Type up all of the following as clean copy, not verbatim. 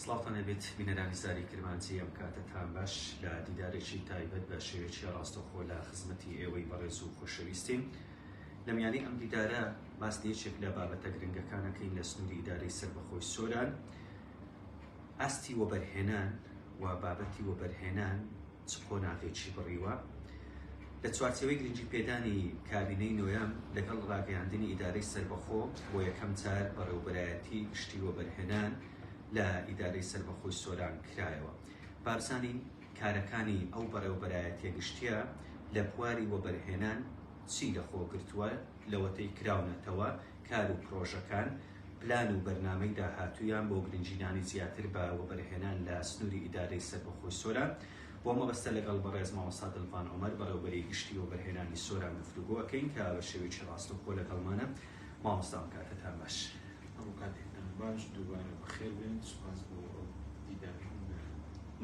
سڵاوتان لێبێت بینەرانی زاری کرمانجی ئەم کاتەتان باش لە دیدارێکی تایبەت بە شێوەیەکی ڕاستەوخۆ لە خزمەتی ئێوەی بەڕێز و خۆشەویستین لە میانی ئەم دیدارە باس لە یەکێک لە بابەتە گرنگەکانەکەین لە سنووری ئیدارەی سەربەخۆی سۆران ئاستی وەبەرهێنان و بابەتی وەبەرهێنان چ قۆناغێکی بڕیوە؟ لە چوارچێوەی گرنگیپێدانی کابینەی نۆیەم لەگەڵ ڕاگەیاندنی ئیدارەی سەربەخۆ بۆ یەکەم جار بەڕێوەبەرایەتی گشتی وەبەرهێنان لە ئیدارەی سەربەخۆی سۆران کرایەوە. با بزانین کارەکانی ئەو بەڕێوەبەرایەتیە گشتیە لە بواری وەبەرهێنان چی لەخۆ گرتووە لەوەتەی کراونەتەوە کار و پرۆژەکان پلان و بەرنامەی داهاتوویان بۆ گرنگیدانی زیاتر بە وەبەرهێنان لە سنووری ئیدارەی سەربەخۆی سۆران. بۆ مەبەستە لەگەڵ بەڕێز مامۆستا دڵڤان عومەر بەڕێوبەری گشتی وەبەرهێنانی سۆران گفتوگۆ ئەکەین کە بە شێوەیەکی ڕاستەوخۆ لەگەڵمانە. مامۆستا ئەم کاتەتان باش. هەموو کاتێکتان باش، دووبارە بەخێر بێن، سوپاس بۆ ئەو دیدارە.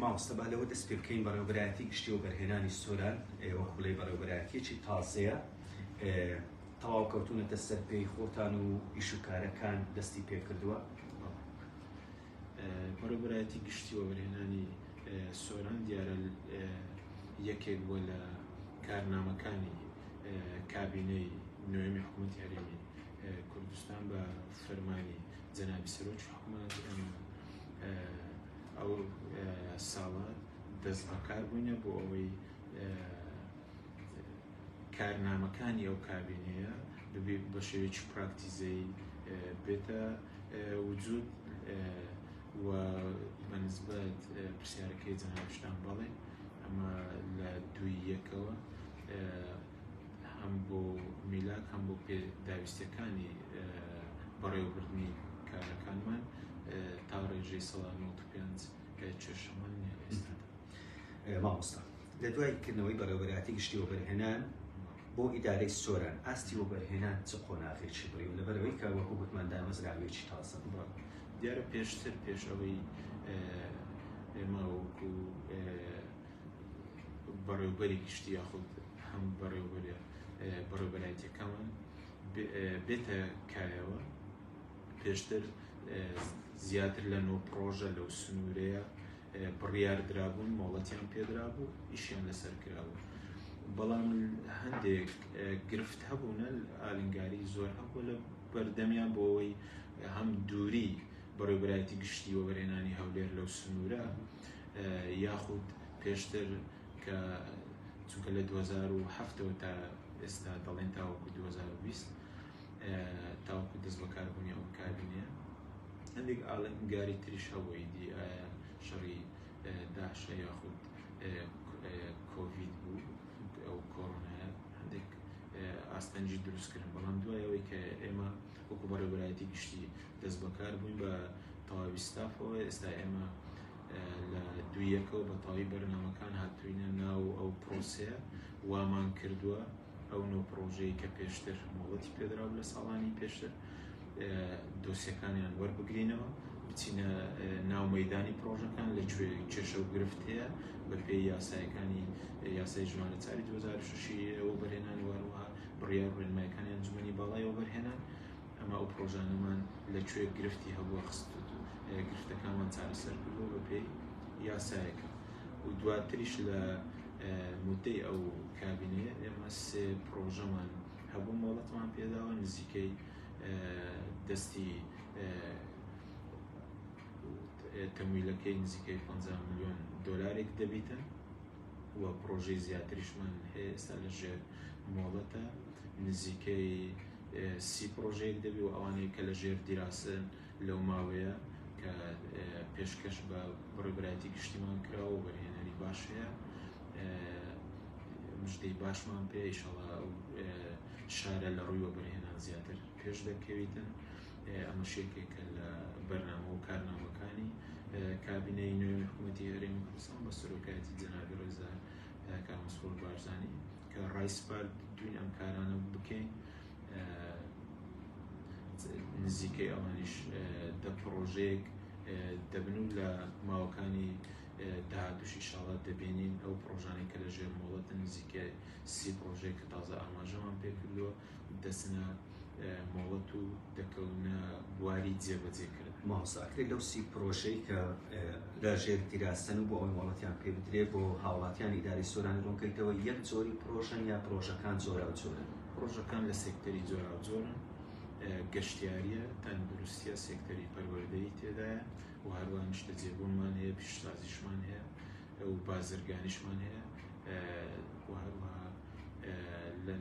مامۆستا با لەوە دەست پێ بکەین بەڕێوبەرایەتی گشتی وەبەرهێنانی سۆران وەکو بڵێی بەڕێوبەرایەتیەکی تازەیە، تەواو کەوتونەتە سەر پێی خۆتان و ئیش و کارەکان دەستی پێکردووە؟ بەڕێوبەرایەتی گشتی وەبەرهێنانی سۆران دیارە یەکێک بووە لە کارنامەکانی کابینەی نوێمی حکوومەتی هەرێمی کوردستان بە فەرمانی جەنابی سەرۆکی حکوومەت ئێمە ئەو ساڵە دەست بەکار بووینە بۆ ئەوەی کارنامەکانی ئەو کابینەیە ببێ بە شێوەیەکی پراکتیزەی بێتە وجود و بە نسبەت پرسیارەکەی جەنابشتان بەڵێ ئەمە لە دووی یەکەوە هەم بۆ میلاک هەم بۆ پێداویستیەکانی بەڕێوەبردنی کارەکانمان تا ڕێژەی 95% کێشەمان نییە ئێستادا. مامۆستا لە دوای کردنەوەی بەڕێوەبەرایەتی گشتی وەبەرهێنان بۆ ئیدارەی سۆران ئاستی وەبەرهێنان چ قۆناغێکی بڕیوە لەبەرئەوەی کە وەکو گوتمان دامەزراوەیەکی تازە بوو؟ دیارە پێشتر پێش ئەوەی ئێمە وەکو بەڕێوبەری گشتی یاخود هەم بەڕێوبەری بەڕێوبەرایەتیەکەمان بێتە کایەوە پێشتر زیاتر لە نۆ پڕۆژە لەو سنوورەیە بڕیار درابوون مۆڵەتیان پێدرابوو ئیشیان لەسەر کرابوو بەڵام هەندێک گرفت هەبوونە ئالنگاری زۆر هەبوو لە بەردەمیان بۆ ئەوەی هەم دووری بەڕێوبەرایەتی گشتی وەبەرهێنانی هەولێر لەو سنوورە یاخود پێشتر کە چونکە لە 2007ەوە تا ئێستا دەڵێن تاوەکو 2020 تاوەکو دەست بەکاربوونی ئەو کابینەیە هەندێک ئالنگاری تریش هەبوو ئیدی ئایا شەڕی داعشە یاخود کۆڤید بوو ئەو کۆرۆنایە هەندێک ئاستەنگی دروستکردن بەڵام دوای ئەوەی کە ئێمە وەکو بەڕێوەبەرایەتی گشتی دەست بەکار بووین بە تەواوی ستافەوە ئێستا ئێمە لە دوو یەکەوە بە تەواوی بەرنامەکان هاتوینە ناو ئەو پرۆسەیە وامان کردووە ئەو نۆ پڕۆژەی کە پێشتر مۆڵەتی پێدراو لە ساڵانی پێشتر دۆسیەکانیان وەربگرینەوە بچینە ناو مەدانی پرۆژەکان لە کوێ کێشە و گرفت هەیە بە پێی یاسایەکانی یاسای ژمارە چاری 2006 وەبەرهێنان وەروەها بڕیار ڕێنمایەکانی ئەنجومەنی باڵای وەبەرهێنان ئەمە ئەو پرۆژانەمان لە کوێ گرفتی هەبووە خست گرفتەکانمان چارەسەر کردووە بە پێی یاسایەکە و دواتریش لە مدەی ئەو کابینەیە ئێمە سێ پرۆژەمان هەبوو مۆڵەتمان پێداوە نزیکەی دەستی تەمویلەکەی نزیکەی 50 میلیۆن دلارێک دەبیتن و پرۆژەی زیاتریشمان هەیە ئێستا لە ژێر مۆڵەتە نزیکەی سی پرۆژەیەک دەبی و ئەوانەی کە لە ژێر دیراسن لەو ماوەیە کە پێشکەش بە بەڕێوەبەرایەتی گشتیمان کراوە و بەرهێنەری باش هەیە مژدەی باشمان پێ ئیشەڵا ئەو شارە لە ڕووی وەبەرهێنان زیاتر پێش دەکەویتن ئەمەش یەکێکە لە بەرنامە و کارنامەکانی کابینەی نوێی حکوومەتی هەرێمی کوردستان بە سەرۆکایەتی جەنابی ڕێزدار کاک مەسرور بارزانی کە ڕایسپارد دوین ئەم کارانە بکەین نزیکەی ئەوانیش دە پڕۆژەیەک دەبن و لە ماوەکانی داهاتوش ئیشاڵا دەبینین ئەو پڕۆژانەی کە لە ژێر مۆڵەتن نزیکەی سی پڕۆژەیە کە تازە ئاماژەمان پێکردووە دەچنە مۆڵەت و دەکەونە بواری جێبەجێکردن. مامۆستا ئەکرێت لەو سی پرۆژەی کە لە ژێر دیراسەن و بۆ ئەوەی مۆڵەتیان پێ بدرێت بۆ هاوڵاتیانی ئیدارەی سۆرانی ڕوونکەیتەوە یەک جۆری پرۆژەن یا پرۆژەکان جۆراوجۆرن؟ پرۆژەکان لە سێکتەری جۆراوجۆرن، گەشتیارییە، تەندروستییە، سێکتەری پەروەردەیی تێدایە و هەروەها نیشتەجێبوونمان هەیە، پیشەسازیشمان هەیە و بازرگانیشمان هەیە و هەروەها لە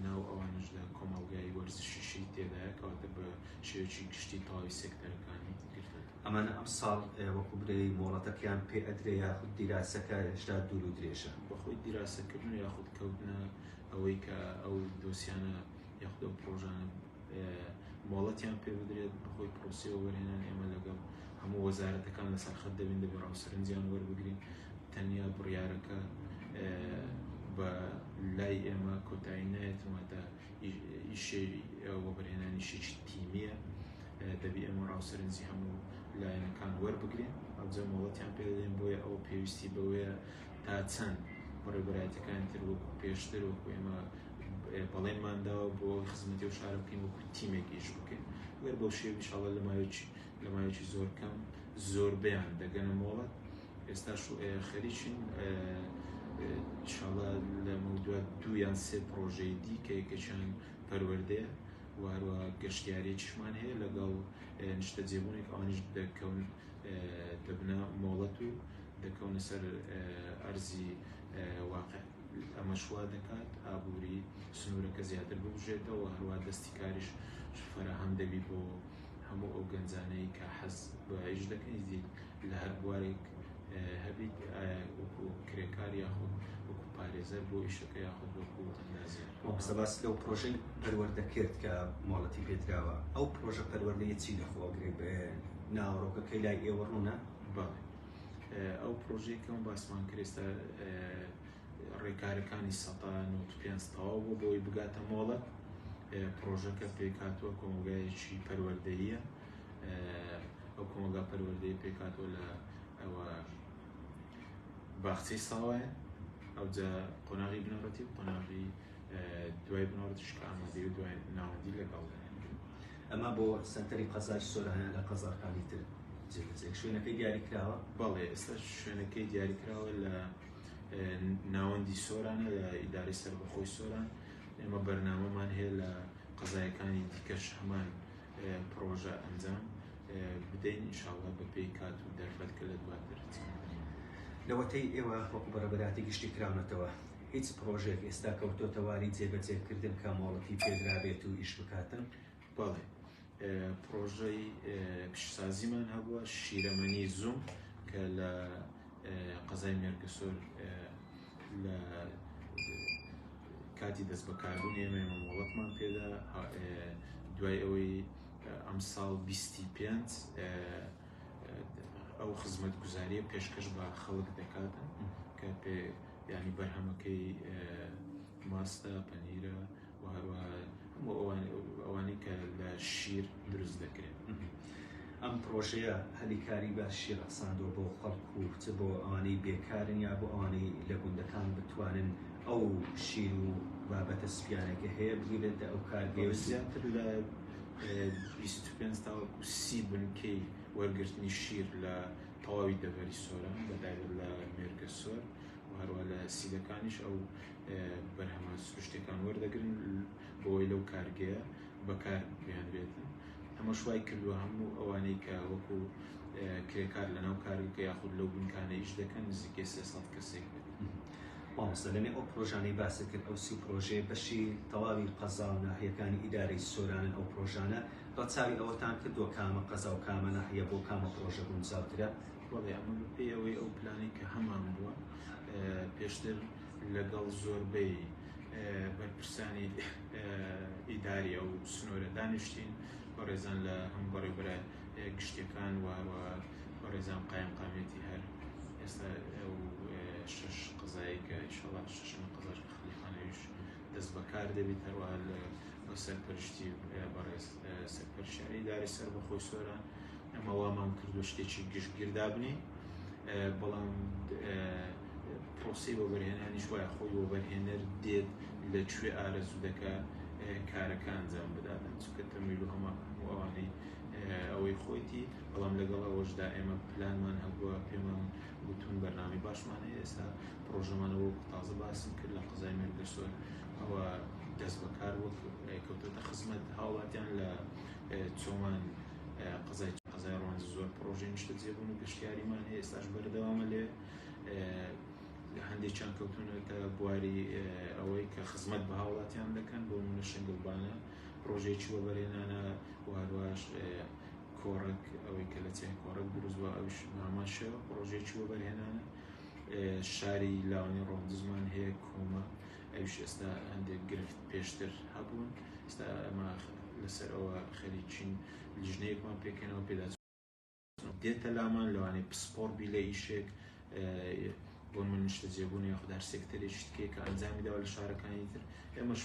ناو ئەوانشدا کۆمەڵگای وەرزشیشی تێدایە، کەواتە بە شێوەیەکی گشتی تەواوی سێکتەرەکانی گرتووەتەوە. ئەمانە ئەمساڵ وەکو برێی مۆڵەتەکەیان پێ ئەدرێ یاخود دیراسەکە هێشتا دوور و درێژە؟ بەخۆی دیراسەکردن و یاخود کەوتنە ئەوەی کە ئەو دۆسیانە یاخود ئەو پرۆژانە مۆڵەتیان پێ بدرێت، بەخۆی پرۆسەی وەبەرهێنان ئێمە لەگەڵ هەموو وەزارەتەکان لەسەر خەت دەبین، دەبێ ڕاو سەرنجیان وەربگرین. تەنیا بڕیارەکە بە لای ئێمە کۆتایی نایەت، واتە ئیشی وەبەرهێنانیشێکی تیمیە، دەبی ئێمە ڕاو سەرنجی هەموو لایەنەکان وەربگرین، ئەوجا مۆڵەتیان پێ دەدەین. بۆیە ئەوە پێویستی بەوەیە تا چەند بەڕێوەبەرایەتیەکانی تر وەکو پێشتر وەکو ئێمە بەڵێنمان داوە بۆ خزمەتی و شارە بکەین، وەکو تیمێک ئیش بکەین. گەر بەو شێوە ئینشاڵڵا لە ماوەیەکی زۆر کەم زۆربەیان دەگەنە مۆڵەت. ئێستاش خەریکین ئینشاڵڵا لە مەودوا دوو یان سێ پرۆژەی دی کە یەکێکیان پەروەردەیە و هەروەها گەشتیاریەکیشمان هەیە لەگەڵ نیشتەجێبوونێک، ئەوانیش دەکەون دەبنە مۆڵەت و دەکەونە سەر ئەرزی واقع. ئەمەش وا دەکات ئابووری سنوورەکە زیاتر ببژێتەوە، هەروە دەستی کاریش فەراهەم دەبی بۆ هەموو ئەو گەنجانەی کە حەز بە ئیش دەکەن لە هەر بوارێک هەبیت، وەکو کرێکار یاخود وەکو پارێزەر بۆ ئیشەکە یاخود وەکو ئەندازیار. مامۆستا باس لەو پرۆژەی پەروەردە کرد کە مۆڵەتی پێدراوە، ئەو پرۆژە پەروەردەیە چی لەخۆ ئەگرێ؟ ناوەڕۆکەکەی لای ئێوە ڕوونە؟ بەڵێ، ئەو پرۆژەی کەم باسمان کرد ئێستا ڕێکارەکانی 95% تەواو بوو بۆی بگاتە مۆڵەت. پرۆژەکە پێکهاتووە کۆمەڵگایەکی پەروەردەییە. ئەو کۆمەڵگا پەروەردەیە پێکهاتووە لە ئەوە باخچەی ساوایە، ئەوجا قۆناغی بنەڕەتی و قۆناغی دوای بنەڕەتیش کە ئامادەی و دوای ناوەندی لەگەڵ. ئەمە بۆ سەنتەری قەزای سۆرانە لە قەزاکانی تر جێبەجێ شوێنەکەی دیاری کراوە؟ بەڵێ، ئێستا شوێنەکەی دیاری کراوە لە ناوەندی سۆرانە لە ئیدارەی سەربەخۆی سۆران. ئێمە بەرنامەمان هەیە لە قەزایەکانی دیکەش هەمان پرۆژە ئەنجام بدەین ئینشاءاللە بە پێی کات و دەرفەت کە لە دواتر. لەوەتەی ئێوە وەکو بەڕێوەبەرایەتی گشتی کراونەتەوە هیچ پرۆژێک ئێستا کەوتۆتە واری جێبەجێکردن کە مۆڵەتی پێدرابێت و ئیش بکاتن؟ بەڵێ، پرۆژەی پیشسازیمان هەبووە، شیرەمەنی زوم کە لە قەزای مێرگەسۆر لە کاتی دەست بەکاربوون ئێمە مۆڵەتمان پێدا. دوای ئەوەی ئەمساڵ 25 ئەو خزمەتگوزاریە پێشکەش بە خەڵک دەکاتن کە پێ ینی بەرهەمەکەی ماستە، پەنیرە و هەروەها هەموو ئەوانەی کە لە شیر دروست دەکرێن. ئەم پرۆژەیە هەلیکاری باشی ڕەخساندووە بۆ خەڵک و چ بۆ ئەوانەی بێکارن یا بۆ ئەوانەی لە گوندەکان بتوانن ئەو شیر و بابەتە سپیانەکە هەیە بگرێتە ئەو کارگەیە و زیاتر لە 25 تاوەکو 30 بنکەی وەرگرتنی شیر لە تەواوی دەڤەری سۆران بە تایبەت لە مێرگەسۆر و هەروە لە سیدەکانیش ئەو بەرهەمە سروشتەکان وەردەگرن بۆی لەو کارگەیە بەکار بهێنرێتن. ئەمەش وای کردووە هەموو ئەوانەی کە وەکو کرێکار لەناو کارگەکە یاخود لەو بنکانە ئیش دەکەن نزیکەی 300 کەسێک بێت. مامۆستا لەنێو ئەو پرۆژانەی باست کرد ئەو سی پرۆژەیە بەشی تەواوی قەزا و ناحیەکانی ئیدارەی سۆرانن، ئەو پرۆژانە ڕەچاوی ئەوەتان کردووە کامە قەزا و کامە ناحیە بۆ کامە پرۆژە گونجاوترە؟ بەڵێ، ئەمە بەپێی ئەوەی ئەو پلانەی کە هەمان بووە پێشتر لەگەڵ زۆربەی بەرپرسانی ئیداری ئەو سنوورە دانیشتین، بەڕێزان لە هەموو بەڕێوەبەرە گشتیەکان و هەروەها بەڕێزان قایمقامیەتی هەر ئێستا ئەو شەش قەزایی کە ئینشاڵڵا شەشەمین قەزاش کە خەلیفانەویش دەست بەکار دەبیت، هەروەها لە سەرپەرشتی بەڕێز سەرپەرشتیاری ئیدارەی سەربەخۆی سۆران ئەمە وامان کردو شتێکی گشتگیر دابنێین. بەڵام پرۆسەی وەبەرهێنانیش وایە، خۆی وەبەرهێنەر دێت لە کوێ ئارەزوو دەکا کارەکە ئەنجام بداتن، چونکە تەمویل و هەموو ئەوانەی ئەوەی خۆیتی، بەڵام لەگەڵ ئەوەشدا ئێمە پلانمان هەبووە، پێمان گوتون بەرنامەی باشمان هەیە. ئێستا پرۆژەمانە وەکو تازە باسم کرد لە قەزای مێرگەسۆر ئەوە دەست بەکار وەک کەوتۆتە خزمەت هاوڵاتیان. لە چۆمان قەزای ڕواندز زۆر پرۆژەی نیشتەجێبوون و گەشتیاریمان هەیە، ئێستاش بەردەوامە لێ. هەندێکیان کەوتونەتە بواری ئەوەی کە خزمەت بە هاوڵاتیان دەکەن، بۆ نمونە شنگڵبانە پرۆژەیەکی وەبەرهێنانە و هەروەهاش کۆڕەک ئەوەی کە لە چیای کۆڕەک دروست بووە ئەویش هەمان شێوە پرۆژەیەکی وەبەرهێنانە. شاری لاوانی ڕۆندزمان هەیە کۆمە، ئەویش ئێستا هەندێک گرفت پێشتر هەبوون، ئێستا ئەمە لەسەر ئەوە خەریکین لیژنەیەکمان پێکەنەوە پێدا دێتە لامان، لەوانەیە پسپۆڕ بی لە ئیشێک، بۆ من نیشتەجێبوون یاخود هەر سێکتەرێکی تکێ کە ئەنجامی داوە لە شارەکانی تر. ئێمەش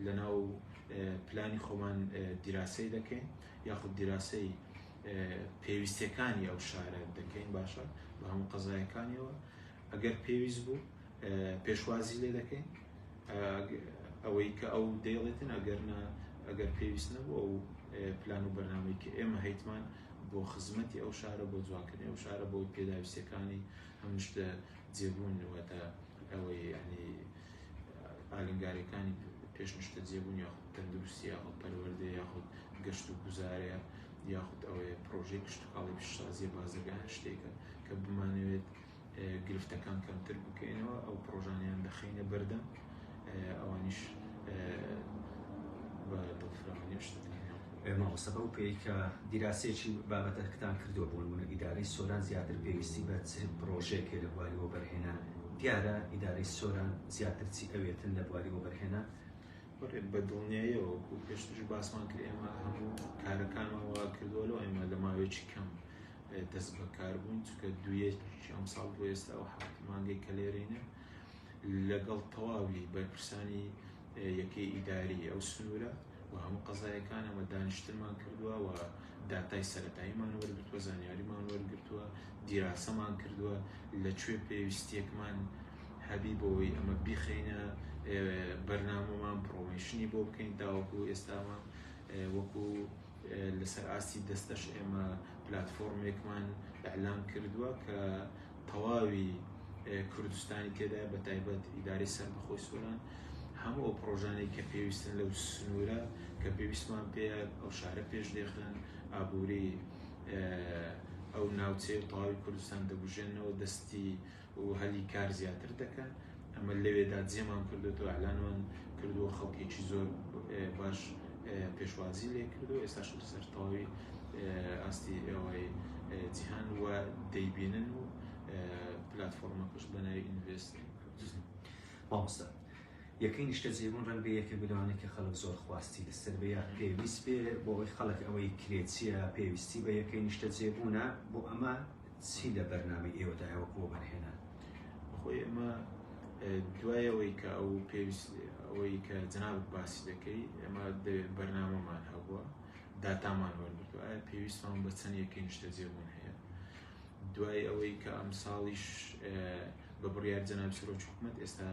لەناو پلانی خۆمان دیراسەی دەکەین یاخود دیراسەی پێویستیەکانی ئەو شارە دەکەین، باشە بە هەموو قەزایەکانیەوە. ئەگەر پێویست بوو پێشوازی لێ دەکەین ئەوەی کە ئەو دەیڵێتن، ئەگەر نا ئەگەر پێویست نەبوو ئەو پلان و بەرنامەی کە ئێمە هەیتمان بۆ خزمەتی ئەو شارە، بۆ جوانکردنی ئەو شارە، بۆ پێداویستیەکانی هەم نیشتە جێبوون واتە ئەوەی یعنی ئالنگاریەکانی پێش نیشتە جێبوون یاخود تەندروستی یاخود پەروەردە یاخود گەشت و گوزارەیە یاخود ئەوەیە پرۆژەی کشتتوکاڵی پیشسازیە بازرگان شتێکە کە بمانەوێت گرفتەکان کەمتر بکەینەوە، ئەو پرۆژانیان دەخەینە بەردەم، ئەوانیش بە دڵفراوانی شتەکانیان. مامۆستا بەو پێی کە دیراسەیەکی بابەتەکەتان کردووە، بۆ نمونە ئیدارەی سۆران زیاتر پێویستی بە چ پرۆژەیەک هەیە لە بواری وەبەرهێنان؟ دیارە ئیدارەی سۆران زیاتر چی ئەوێتن لە بواری وەبەرهێنان؟ بەڵێ بە دڵنیاییەوە وەکو پێشتریش باسمان کرد ئێمە هەموو کارەکانمان وا کردووە لەو ئێمە لە ماوەیەکی کەم دەست بەکار بووین، چونکە دوویەکی ئەمساڵ بۆ ئێستا ئەو 7 مانگەی کە لێرەینە لەگەڵ تەواوی بەرپرسانی یەکەی ئیداری ئەو سنوورە و هەموو قەزایەکان ئەمە دانیشتنمان کردووە و داتای سەتاییمان وەرگتووە، زانیاریمان وەرگتووە، دیراسەمان کردووە لە کوێ پێویستیەکمان هەبی بۆی ئەمە بیخەینە بەرنامەمان، promotion ی بۆ بکەین تاوەکو ئێستامان وەکو لەسەر ئاستی دەستەش ئێمە پلاتفۆرمێکمان ئەعلام کردووە کە تەواوی کوردستانی تێدایە، بە تایبەت ئیدارەی سەربەخۆی سۆران، هەموو ئەو پرۆژانەی کە پێویستن لەو سنوورە کە پێویستمان پێیە ئەو شارە پێش دێخن، ئابووری ئەو ناوچەیە و تەواوی کوردستان دەبژێنەوە، دەستی و هەلی کار زیاتر دەکەن. ئەمە لەوێدا جێمان کردوێتەوە، ئەعلانمان کردووە، خەڵکێکی زۆر باش پێشوازی لێ کردو ئێستاش لەسەر تەواوی ئاستی ئەوەی جیهان و دەیبینن و پلاتفۆرمەکەش بە ناوی Invest. مامۆستا یەکەی نیشتەجێبوون ڕەنگ بێ یەکێک لەوانەیە کە خەڵک زۆر خواستی لەسەر بێ یا پێویست بێ بۆ ئەوەی خەڵک ئەوەی کرێچیە پێویستی بە یەکەی نیشتەجێبوونە، بۆ ئەمە چی لە بەرنامەی ئێوەدایە وەکو وەبەرهێنان؟ خۆی ئێمە دوای ئەوەی کە ئەو پێویست ئەوەی کە جەنابت باسی دەکەی ئێمە بەرنامەمان هەبووە، داتامان وەرگرتووە ئایا پێویستمان بە چەند یەکەی نیشتەجێبوون هەیە. دوای ئەوەی کە ئەمساڵیش بە بڕیار جەنابی سەرۆکی حکومەت ئێستا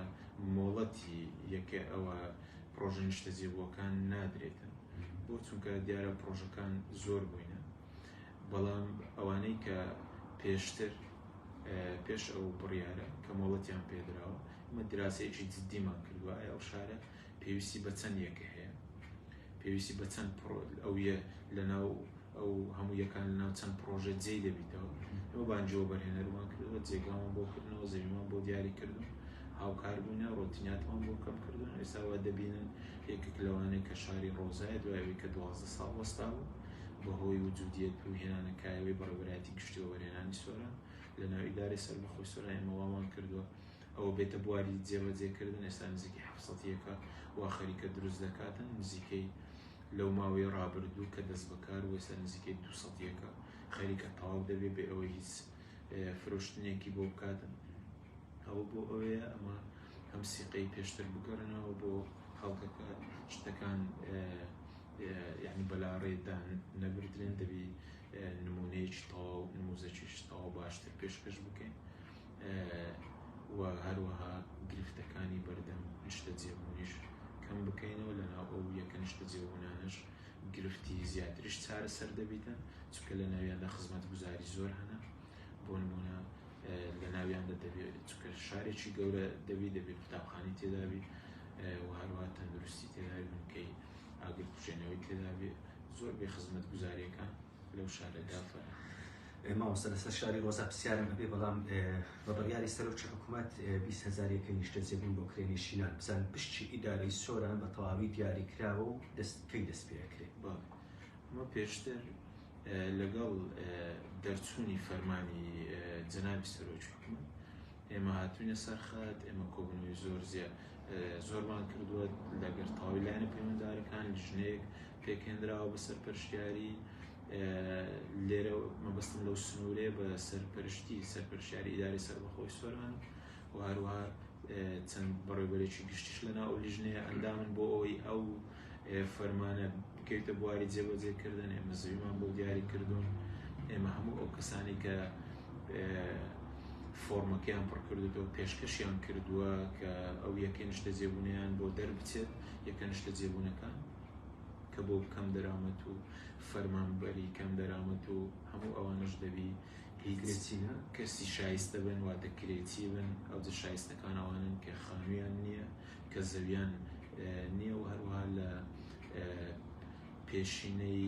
مۆڵەتی یەکە ئەوە پرۆژە نیشتەجێبووەکان نادرێتن، بۆ چونکە دیارە پرۆژەکان زۆر بووینە، بەڵام ئەوانەی کە پێشتر پێش ئەو بڕیارە کە مۆڵەتیان پێدراوە ئمە دراسەیەکی جدیمان کردووە ئایا ئەو شارە پێویستی بە چەند یەکە هەیە، پێویستی بە چەند ئەویە لەناو ئەو هەموو یەکان لەناو چەند پرۆژە جێی دەبیتەوە. ئێمە بانگی وەبەرهێنەرمان کردووە، جێگامان بۆ کردنەوە، زەویمان بۆ دیاری کردوون، هاوکار بووینە، ڕۆتیناتمان بۆ کەم کردوون. ئێستا وا دەبینن یەکێک لەوانەیە کە شاری ڕۆزایە دوای ئەوەی کە 12 ساڵ وەستا بوو بەهۆی وجودیەت و هێنانەکایەوەی بەڕێوەبەرایەتی گشتی وەبەرهێنانی سۆران لەناو ئیدارەی سەربەخۆی سۆران ئێمە وامان کردووە ئەوە بێتە بواری جێبەجێکردن. ئێستا نزیکەی 700 یەکە وا خەریکە دروست دەکاتن، نزیکەی لەو ماوەی ڕابردوو کە دەست بەکار و ئێستا نزیکەی 200 یەکە خەریکە تەواو دەبێ بێ ئەوەی هیچ فرۆشتنێکی بۆ بکاتن. ئەوە بۆ ئەوەیە ئەمە هەم سیقەی پێشتر بگەڕنەوە بۆ خەڵکەکە، شتەکان یعنی بەلاڕێدا نەبردرێن، دەبی نمونەیەکی تەواو نموزەکیش تەواو باشتر پێشکەش بکەین و هەروەها گرفتەکانی بەردەم نیشتەجێبوونیش کەم بکەینەوە، لەناو ئەو یەکە نیشتەجێبوونانەش گرفتی زیاتریش چارەسەر دەبیتن، چونکە لە ناویاندا خزمەتگوزاری زۆر هەنە. بۆ نمونە لە ناویاندا دەبێت، چونکە شارێکی گەورە دەبی، دەبێت قوتابخانەی تێدابی و هەروەها تەندروستی تێدابی، بنکەی ئاگر کوژێنەوەی تێدابی، زۆر بێ خزمەتگوزاریەکان لەو شارەدا فەراهەم. مامۆستا لەسەر شاری ڕۆزا پرسیارم هەبێ، بەڵام بە بڕیاری سەرۆکی حکوومەت 20,000 یەکەی نیشتەجێبوون بۆ کرێنشینان، بزان پشتی ئیدارەی سۆران بە تەواوی دیاری کراوە و دەست کەی دەست پێ ئەکرێ؟ بەڵێ، ئەمە پێشتر لەگەڵ دەرچوونی فەرمانی جەنابی سەرۆکی حکوومەت ئێمە هاتوینە سەر خەت، ئێمە کۆبوونەوەی زۆر زۆرمان کردووە لەگەر تەواوی لایەنە پەیوەنددارەکان، لیژنەیەک پێکهێنراوە بە سەرپەرشتیاری لێرە مەبەستم لەو سنوورەیە بە سەرپەرشتی سەرپەرشتیاری ئیدارەی سەربەخۆی سۆران و هەروەها چەند بەڕێوەبەرێکی گشتیش لەناو ئەو لیژنەیە ئەندامن بۆ ئەوەی ئەو فەرمانە بکەویتە بواری جێبەجێکردن. ئێمە زەویمان بۆ دیاری کردوون، ئێمە هەموو ئەو کەسانی کە فۆرمەکەیان پڕ کردوێتەوە پێشکەشیان کردووە کە ئەو یەکەی نیشتەجێبوونیان بۆ دەربچێت، یەکە نیشتەجێبوونەکان کە بۆ کەم دەرامەت و فەرمانبەری کەم دەرامەت و هەموو ئەوانەش دەبی هیچ کەسی شایستە بن، واتە کرێچی بن. ئەو جە شایستەکان ئەوانن کە خانوویان نییە، کە زەویان نییە و هەروەها لە پێشینەی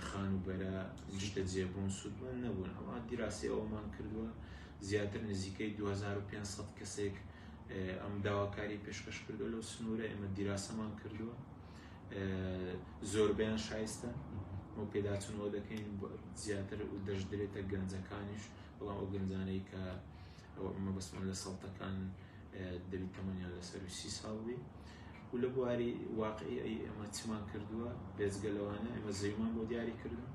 خانووبەرە نیشتەجێبوون سوودمەند نەبوون. ئەوان دیراسی ئەومان کردووە، زیاتر نزیکەی 2500 کەسێک ئەم داواکاری پێشکەش کردووە لەو سنوورە. ئێمە دیراسەمان کردووە، زۆربەیان شایستە و پێداچوونەوە دەکەین زیاتر و دەشدرێتە گەنجەکانیش، بەڵام ئەو گەنجانەی کە مەبەستمان لە سەڵتەکان دەبیت تەمەنیان لەسەر 30 ساڵ بی. و لە بواری واقعی ئەی ئێمە چیمان کردووە بێجگە لەوانە، ئێمە زەویمان بۆ دیاری کردوون،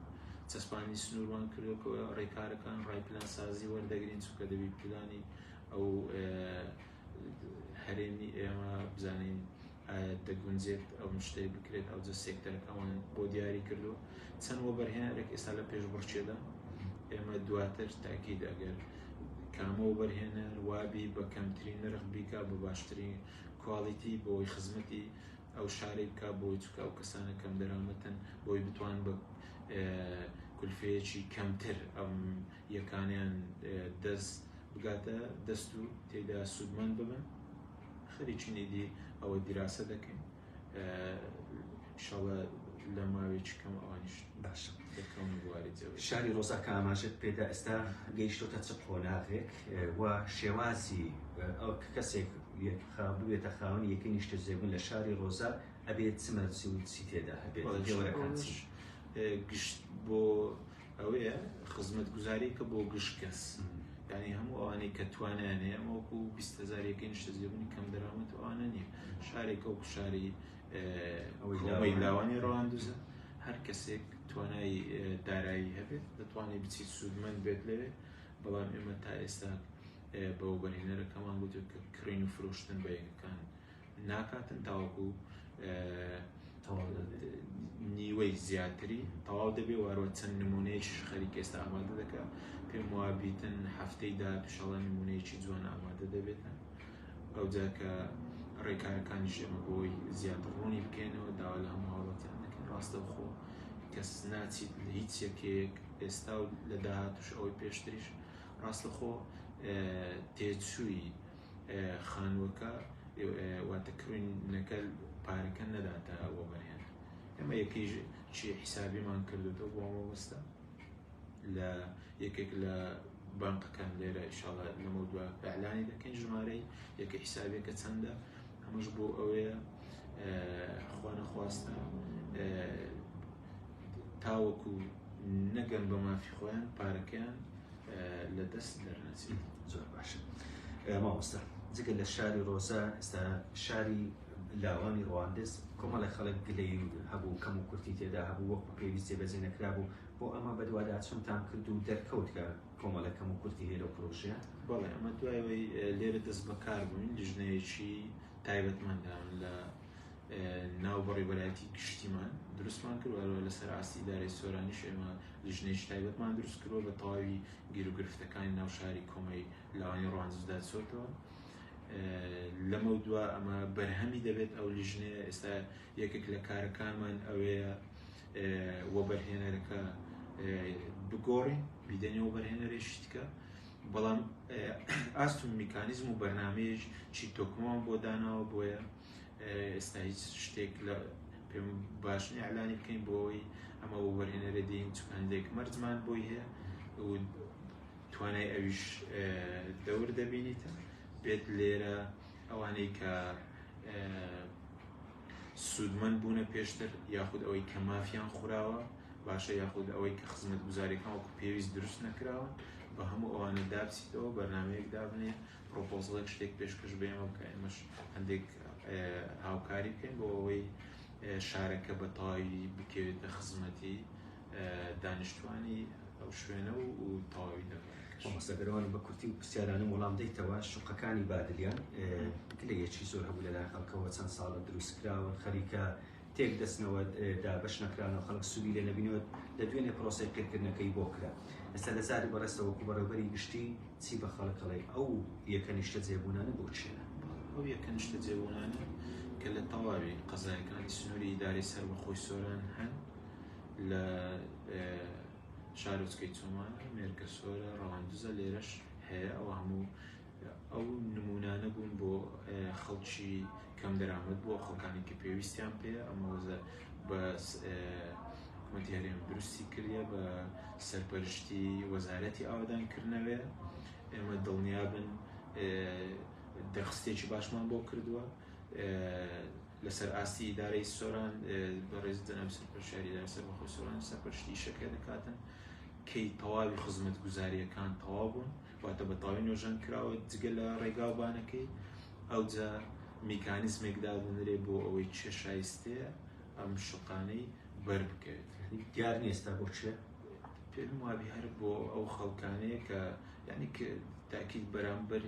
چەسپانی سنوورمان کردووە کە ڕێکارەکان ڕای پلانسازی وەردەگرین، چونکە دەبی پلانی ئەو هەرێمی ئێمە بزانین دەگونجێت ئەو شتەی بکرێت. ئەو جە سێکتەرەکەمان بۆ دیاری کردووە، چەند وەبەرهێنەرێک ئێستا لە پێشبڕکێدا. ئێمە دواتر تاکید ئەگەر کامە وەبەرهێنەر وابی بە کەمترین نرخ بیکا بە باشترین کوالیتی بۆی خزمەتی ئەو شارەی بکا، بۆی چونکە ئەو کەسانە کەم دەرامەتن، بۆی بتوان بە کولفەیەکی کەمتر ئەم یەکانیان دەست بگاتە دەست و تێدا سوودمەند ببن. خەریکین ئیدی ئەوە دیراسە دەکەین، ئینشاڵڵا لە ماوەیەکی کەم ئەوانیش باشە دەکەون بواری جێبەجێ. شاری ڕۆزا کە ئاماژەت پێدا ئێستا گەیشتۆتە چ قۆناغێک و شێوازی ئەو کە کەسێک ببێتە خاوەنی یەکەی نیشتەجێبوون لە شاری ڕۆزا ئەبێت چ مەرجی و چی تێدا هەبێت؟ پێوەرەکان چی؟ گشت بۆ ئەوەیە خزمەتگوزاری کە بۆ گشت کەس، یعنی هەموو ئەوانەی کە توانایان هەیە، ئەمە وەکو 20,000 یەکەی نیشتەجێبوونی کەم دەرامەت ئەوانە نییە. شارێک وەکو شاری ئەوەی لاوانی ڕەواندوزە، هەر کەسێک توانای دارایی هەبێت دەتوانێت بچیت سوودمەند بێت لەوێ. بەڵام ئێمە تا ئێستا بە وەبەرهێنەرەکەمان گوتووە کە کڕین و فرۆشتن بە یەکەکان ناکاتن تاوەکو نیوەی زیاتری تەواو دەبێ. وارەوە چەند نمونەیەکیش خەریک ئێستا ئامادە دەکا، پێم وا بیتن هەفتەی داهاتوو نمونەیەکی جوان ئامادە دەبێتن. ئەوجا کە ڕێکارەکانیش ئێمە بۆی زیاتر ڕوونی بکەینەوە، داوا لە هەموو هاوڵاتیان دەکەین ڕاستەوخۆ کەس ناچیت لە هیچ یەکەیەک ئێستا و لە داهاتوش ئەوەی پێشتریش ڕاستەخۆ تێچووی خانووەکە واتە کڕینەکە پارەکە نەداتە وەبەرهێنەر. ئێمە یەکەی چی حیسابیمان کردوتەوە بۆ مەبەستە لە یەکێک لە بانقەکان لێرە ئینشاڵڵا لەمە دوا ئەعلانی دەکەین ژمارەی یەکە حیسابیەکە چەندە. ئەمەش بۆ ئەوەیە خوا نەخواستە تاوەکو نەگەن بە مافی خۆیان پارەکەیان لە دەست دەرنەچێت. زۆر باشە مامۆستا، جگە لە شاری ڕۆزا ئێستا شاری لاوانی ڕواندز کۆمەڵی خەڵک گلەی هەبوو، کەم و کورتی تێدا هەبوو، وەکو پێویست جێبەجێ نەکرابوو. بۆ ئەمە بەدواداچوونتان کرد و دەرکەوت کە کۆمەڵێک کەم و کورتی هەیە لەو پرۆژەیە؟ بەڵێ، ئەمە دوای ئەوەی لێرە دەست بەکار بووین لیژنەیەکی تایبەتمان داون لە ناو بەڕێوەبەرایەتی گشتیمان دروستمان کرد، وەروە لەسەر ئاستی ئیدارەی سۆرانیش ئێمە لیژنەیەکی تایبەتمان دروست کردووە بە تەواوی گیروگرفتەکانی ناو شاری کۆمەی لاوانی ڕواندزدا چۆتەوە. لەمە دوا ئەمە بەرهەمی دەبێت ئەو لیژنەیە. ئێستا یەکێک لە کارەکانمان ئەوەیە وەبەرهێنەرەکە بگۆڕین بیدەنێ وەبەرهێنەرێکی دیکە بەڵام ئاست و میکانیزم و بەرنمەیەکی تۆکمەمان بۆ داناوە بۆیە ئێستا هیچ شتێک لە پێم باش نییە ئیعلانی بکەین بۆ ئەوەی ئەمە وەبەرهێنەرە دێین چونکە هەندێک مەرجمان بۆی هەیە و توانای ئەویش دەور دەبینیتن بێت لێرە ئەوانەی کە سوودمەند بوونە پێشتر یاخود ئەوەی کە مافیان خوراوە باشە یاخود ئەوەی کە خزمەتگوزاریەکان وەکو پێویست دروست نەکراون بە هەموو ئەوانە دابچیتەوە بەرنمەیەک دابنێ پرۆپۆزڵێک شتێک پێشکەش بە ئێمە بکە ئێمەش هەندێک هاوکاری بکەین بۆ ئەوەی شارەکە بە تەواوی بکەوێتە خزمەتی دانیشتوانی ئەو شوێنە و تەواوی دەڤەرەکەش. مامۆستا گەروان بە کورتی و پرسیارانم وەڵام دەیتەوە شوقەکانی بادلیان گلەیەکی زۆر هەبوو لەلایەن خەڵکەوە چەند ساڵە دروست کراون خەریکە تێک دەچنەوە دابەش نەکرانەوە خەڵک سوودی لێ نەبینەوە لە دوێنێ پرۆسەی قیرکردنەکەی بۆ کرا ئێستا لە زاری بەڕێزتەوە وەکو بەڕێوبەری گشتی چی بە خەڵک ئەڵێی ئەو یەکە نیشتەجێبوونانە بۆ چێنە؟ ئەو یەکە نیشتەجێبوونانە کە لە تەواوی قەزایەکانی سنووری ئیدارەی سەربەخۆی سۆران هەن لە شارۆچکەی چۆمانە، مێرگەسۆرە، ڕەواندزە لێرەش هەیە ئەوە هەموو ئەو نمونانە بوون بۆ خەڵکی کەم دەرامەت بۆ خەڵکانی کە پێویستیان پێ ئەمە وەزە بە حکوومەتی هەرێم دروستی کردە بە سەرپەرشتی وەزارەتی ئاوادان کردنەوەێ ئێمە دڵنیابن دەرخستێکی باشمان بۆ کردووە لەسەر ئاستی ئیدارەی سۆران بەڕێز جەناب سەرپەرشتیاری ئیدارەی سەربەخۆی سۆران سەرپەرشتی ئیشەکە دەکاتن کەی تەواوی خزمەتگوزارییەکان تەواو بوون واتە بە تەواوی نۆژەن کراوە جگە لە ڕێگاوبانەکەی ئەوجا میکانیزمێک دادەنرێ بۆ ئەوەی چێ شایستەیە ئەم شوقانەی بەر بکەوێت دیار نییە ئێستا بۆ چێ پێم وابی هەر بۆ ئەو خەڵکانەیە کە یعنی کە تاکید بەرامبەر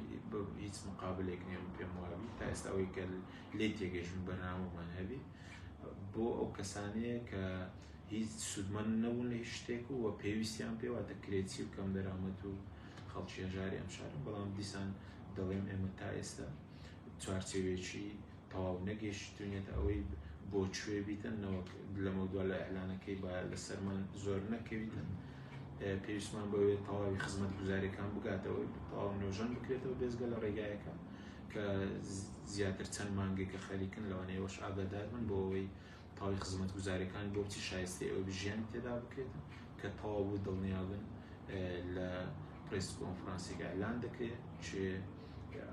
هیچ مقابلێک نییە من پێم وابی تا ئێستا ئەوەی کە لێی تێگەیشتم بەرنامەمان هەبی بۆ ئەو کەسانەیە کە هیچ سوودمەند نەبوون لە هیچ شتێک و پێویستیان پێ واتە کرێچی و کەم دەرامەت و خەڵکی هەژاری ئەم شارن بەڵام دیسان دەڵێم ئێمە تا ئێستا چوارچێوەیەکی تەواو نەگەیشتونیەتە ئەوەی بۆ کوێ بیتن نەوەک لەمەودوا لە ئیعلانەکەی با لەسەرمان زۆر نەکەویتن پێویستمان بەوێ تەواوی خزمەتگوزاریەکان بگاتەوە تەواو نۆژەن بکرێتەوە بێزگە لە ڕێگایەکە کە زیاتر چەند مانگێکە خەریکن لەوانەیە ئێوەش ئاگادار بن بۆ ئەوەی تەواوی خزمەتگوزاریەکان بۆ بچی شایستەی ئەوە ژیانی تێدا بکرێتن کە تەواو بوو دڵنیابن لە پرێس کۆنفرانسێک ئیعلان دەکرێت چێ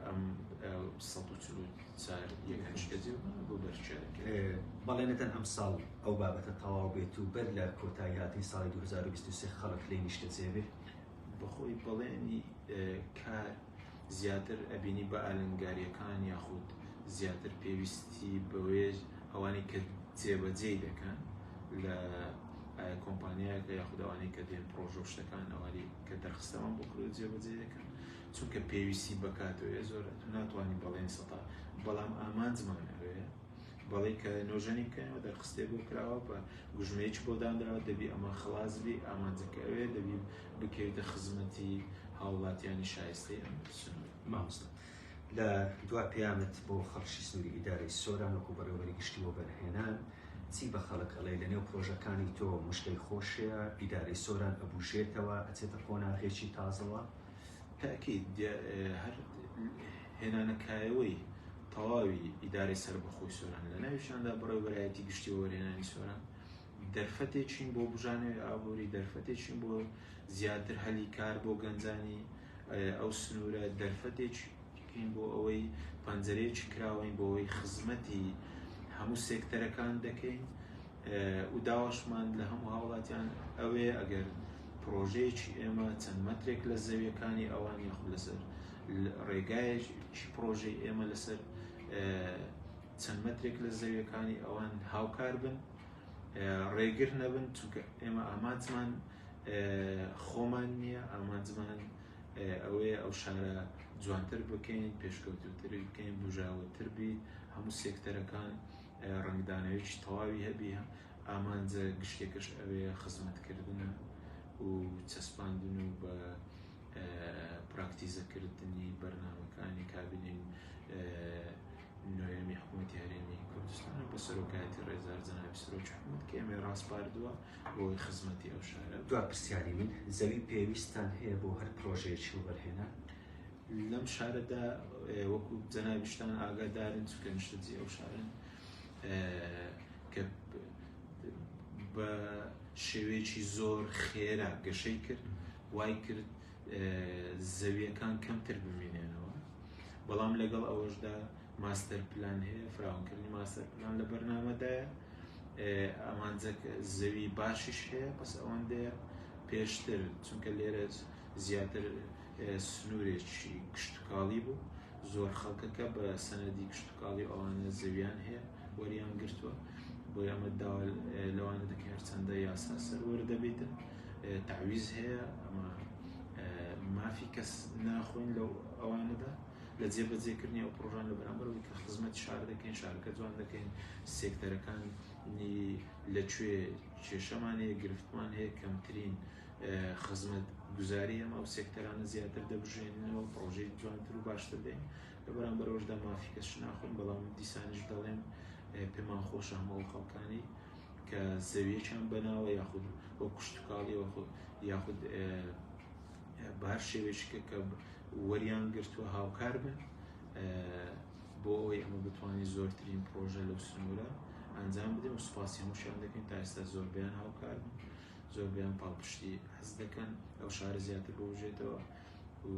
ئەم 144 یەکە نیشتەجێ بوون بۆ بەرچێ دەکرێت. بەڵێنەدەن ئەمساڵ ئەو بابەتە تەواو بێت و بەر لە کۆتایی هاتنی ساڵی 2023 خەڵک لێی نیشتەجێ بێ؟ بەخۆی بەڵێنی کار زیاتر ئەبینی بە ئالنگاریەکان یاخود زیاتر پێویستی بەوەیە ئەوانەی کە جێبەجێی دەکەن لە کۆمپانیایەکە یاخود ئەوانەی کە دێن پرۆژە و شتەکان ئەوانی کە دەرخستەمان بۆ کردو جێبەجێ دەکەن چونکە پێویستی بەکاتەوەی زۆر تو ناتوانانی بەڵێن سەتا بەڵام ئامانجمان ئەوەیە بەڵێ کە نۆژەنی بکەنەوە دەرخستێ بۆ کراوە بە گوژمەیەکی بۆ دانراوە دەبی ئەمە خلاص بی ئامانجەکە ئەوێ دەبی بکەویتە خزمەتی هاوڵاتیانی شایستەی ئەم سنوورە. مامۆستا لە دوا پەیامت بۆ خەڵکی سنووری ئیدارەی سۆران وەکو بەڕێوەبەری گشتی وەبەرهێنان چی بە خەڵک ئەڵێی لە نێو پرۆژەکانی تۆ مژدەی خۆشەیە ئیدارەی سۆران ئەبوژێتەوە ئەچێتە قۆناغێکی تازەوە؟ تەئکید هەر هێنانەکایەوەی تەواوی ئیدارەی سەربەخۆی سۆران لە ناویشاندا بەڕێوەبەرایەتی گشتی وەبەرهێنانی سۆران دەرفەتێکین بۆ بژانەوەی ئابووری دەرفەتێکین بۆ زیاتر هەلی کار بۆ گەنجانی ئەو سنوورە دەرفەتێکین بۆ ئەوەی پەنجەرەیەکی کراوەین بۆ ئەوەی خزمەتی هەموو سێکتەرەکان دەکەین و داواشمان لە هەموو هاوڵاتیان ئەوەیە ئەگەر پرۆژەیەکی ئێمە چەند مەترێک لە زەویەکانی ئەوان یاخود لەسەر ڕێگایەکی پرۆژەی ئێمە لەسەر چەند مەترێک لە زەویەکانی ئەوان هاوکار بن ڕێگر نەبن چونکە ئێمە ئامانجمان خۆمان نییە ئامانجمان ئەوەیە ئەو شارە جوانتر بکەین پێشکەوتوتر بکەین بژاوەتر بیت هەموو سێکتەرەکان ڕەنگدانەوەیەکی تەواوی هەبی ئامانجە گشتێکەش ئەوەیە خزمەتکردنە و چەسپاندن و بە پراکتیزەکردنی بەرنامەکانی کابینەی نۆیەمی حکوومەتی هەرێمی کوردستانە بە سەرۆکایەتی ڕێزدار جەنابی سەرۆکی حکوومەت کە ئێمەی ڕاسپاردووە بۆ ئەوەی خزمەتی ئەو شارە دوا پرسیاری من، زەوی پێویستتان هەیە بۆ هەر پرۆژەیەکی وەبەرهێنان؟ لەم شارەدا وەکو جەنابیشتان ئاگادارن چونکە نیشتەجێی ئەو شارن کە بە شێوەیەکی زۆر خێرا گەشەی کرد وای کرد زەویەکان کەمتر بمێنێنەوە بەڵام لەگەڵ ئەوەشدا ماستەر پلان هەیە فراوانکردنی ماستەر پلان لە بەرنامەدایە ئامانجەک زەوی باشیش هەیە بەس ئەوەندەیە پێشتر چونکە لێرە زیاتر سنوورێکی کشتتوکاڵی بوو زۆر خەڵکەکە بە سەنەدی کشتتوکاڵی ئەوانە زەویان هەیە وەریان گرتووە بۆیە ئەمە داوا لەوانە دەکەین هەرچەندە یاسا سەروەر دەبیتن تەعویز هەیە ئەمە مافی کەس ناخۆین لەو ئەوانەدا لە جێبەجێکردنی ئەو پرۆژان لە بەرامبەر کە خزمەت شار دەکەین شارەکە جوان دەکەین سێکتەرەکانی لەکوێ کێشەمان هەیە گرفتمان هەیە کەمترین خزمەت گوزاری ئەمە ئەو سێکتەرانە زیاتر دەبژێنەوە پرۆژەی جوانتر و باشتر دەین لە بەرامبەرەوەشدا مافی کەس ناخۆین بەڵام دیسانیش دەڵێم پێمان خۆشە هەموو ئەو خەڵکانی کە زەویەکیان بەناوە یاخود وە کوشتتوکاڵی یاخود بە هەر شێوەیەکە کە وەریان گرتووە هاوکار بن بۆ ئەوەی ئەمە بتوانین زۆرترین پرۆژە لەو سنوورە ئەنجام بدەین و سوپاسی هەمووشیان دەکەین تا ئێستا زۆربیان هاوکار بن زۆربیان پاڵپشتی حەز دەکەن ئەو شارە زیاتر بۆژێتەوە و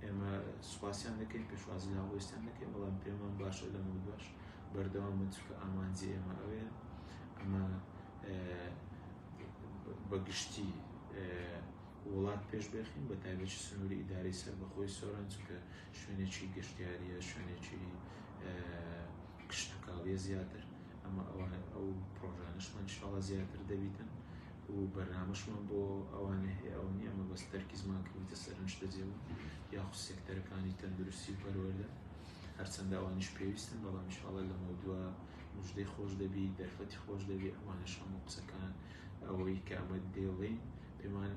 ئێمە سوپاسیان دەکەین پێشوازی لە هەڵوێستیان دەکەین بەڵام پێمان باشە لەمە باش بەردەوام بن چونکە ئامانجی ئێمە ئەوەیە ئەمە بە گشتی وڵات پێش بخین بە تایبەتی سنووری ئیداری سەربەخۆی سۆران چونکە شوێنێکی گەشتیاریە شوێنێکی کشتتوکاڵیە زیاتر ئەمە ئەو پرۆژانشمان شڵە زیاتر دەبیتن و بەرنامەشمان بۆ ئەوانە هەیە ئەوە نییە ئەمە بەس تەرکیزمان کردوویتە سەر نیشتەجێبوون یاخود سێکتەرەکانی تەندروستی و پەروەردە هەرچەندە ئەوانیش پێویستن بەڵام ئینشاڵڵا لەمەودوا مژدەی خۆش دەبی دەرفەتی خۆش دەبی ئەوانەش هەموو قسەکان ئەوەی کە ئەمە دێڵین پێمان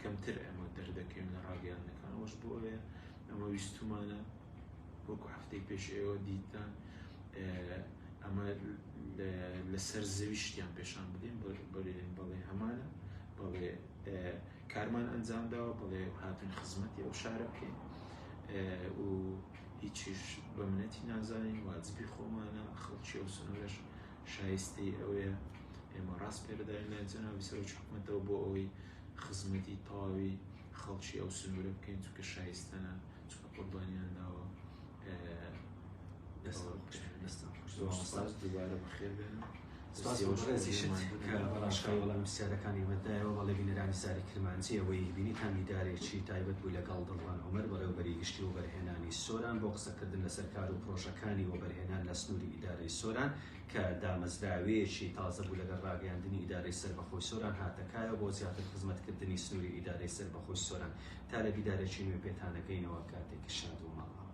کەمتر ئەمە دەردەکەوین لە ڕاگەیاندنەکان ئەوەش بۆ ئەوەیە ئەمە ویستومانە وەکو هەفتەی پێش ئێوە دیتان ئەمە لەسەر زەوی شتیان پێشان بدەین بەڵێن بەڵێ هەمانە بەڵێ کارمان ئەنجام داوە بەڵێ هاتون خزمەتی ئەو شارە بکەین و هیچیش بە منەتی نازانین واجبی خۆمانە خەڵکی ئەو سنوورەش شایستەی ئەوەیە ئێمە ڕاست پێرداین لای جەنابی سەرۆکی حکومەتەوە بۆ ئەوەی خزمەتی تەواوی خەڵکی ئەو سنوورە بکەین چونکە شایستەنە چونکە قوربانیان داوە. سوپاس دووبارە بەخێر بێن. سپاس بۆ بەڕێزیشت کە بە ڕاشکاوی وەڵامی پرسیارەکانی ئێمەت دایەوە. بەڵێ بینەرانی زاری کرمانجی ئەوەی بینیتان دیدارێکی تایبەت بوو لەگەڵ دڵوان عومەر بەڕێوەبەری گشتی وەبەرهێنانی سۆران بۆ قسەکردن لەسەر کار و پرۆژەکانی وەبەرهێنان لە سنووری ئیدارەی سۆران کە دامەزراوەیەکی تازە بوو لەگەڵ ڕاگەیاندنی ئیدارەی سەربەخۆی سۆران هاتە کایەوە بۆ زیاتر خزمەتکردنی سنووری ئیدارەی سەربەخۆی سۆران. تا لە دیدارێکی نوێ پێتانەگەینەوە کاتێکی شاد و ماڵئاوا.